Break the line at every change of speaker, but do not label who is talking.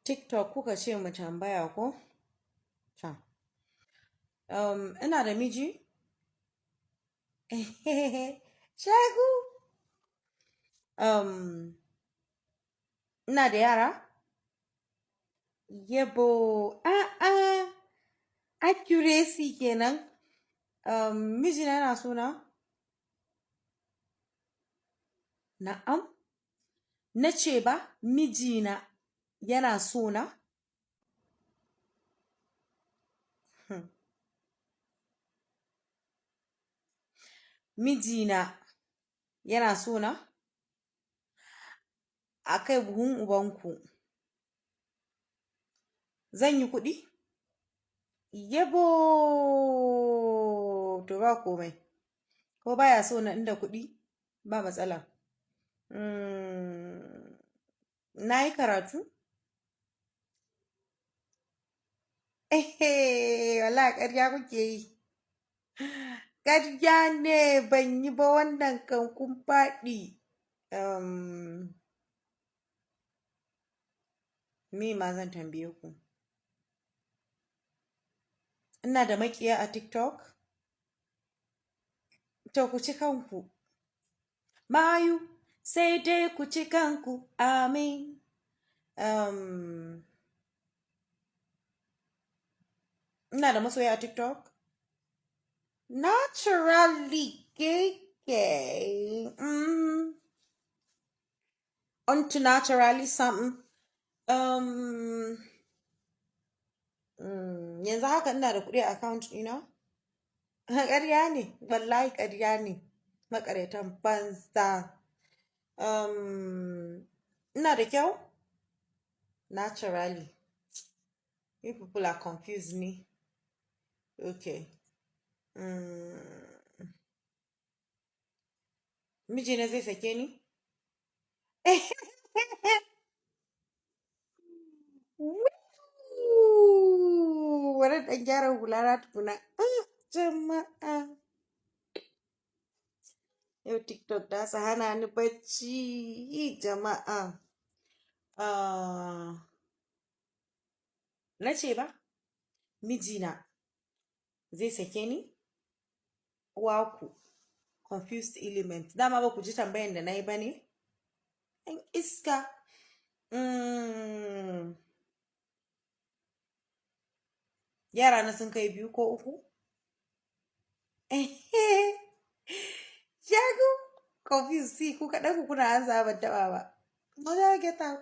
TikTok kuka ce mu tambaya ko? Ta. Ina da miji? Shagu. Um, Ina da yara? Yabo. A'a, accuracy kenan. Mijina yana so na? Na'am. Na ce ba, mijina yana so na? Hmm. Mijina yana so na? A kai buhun ubanku. Zan yi kuɗi? Yabo! To ba komai. Ko baya so na inda kuɗi? Ba matsala. Na yi karatu? Wallahi ƙarya kuke yi. Ƙarya ne, ban yi ba, wannan kan kun faɗi. Me ma zan tambaye ku? Ina da maƙiya a TikTok? To ku ci kanku. Mayu, sai dai ku ci kanku. Amin. Ina da masoya a TikTok? Naturally, gay. Onto naturally something. Yanzu haka ina da kuɗi a account ɗina? Ƙarya ne, wallahi ƙarya ne. Maƙaryatan banza. Ina da kyau? Naturally. You people are confused me. Okay. Mijina zai sake ni? Woo! Bari in ɗan gyara hula na tukuna. Ah, jama'a. Yau TikTok za su hana ni bacci, jama'a. Ah, na ce ba, mijina zai sake ni? Waku. Confused element. Dama ba ku ji tambayan da na yi ba ne? ‘Yan iska. Yara na sun kai 2 ko 3? Shagu. Confused. See, ku kaɗan ku kuna ansa ban taɓa ba. Maza, get out.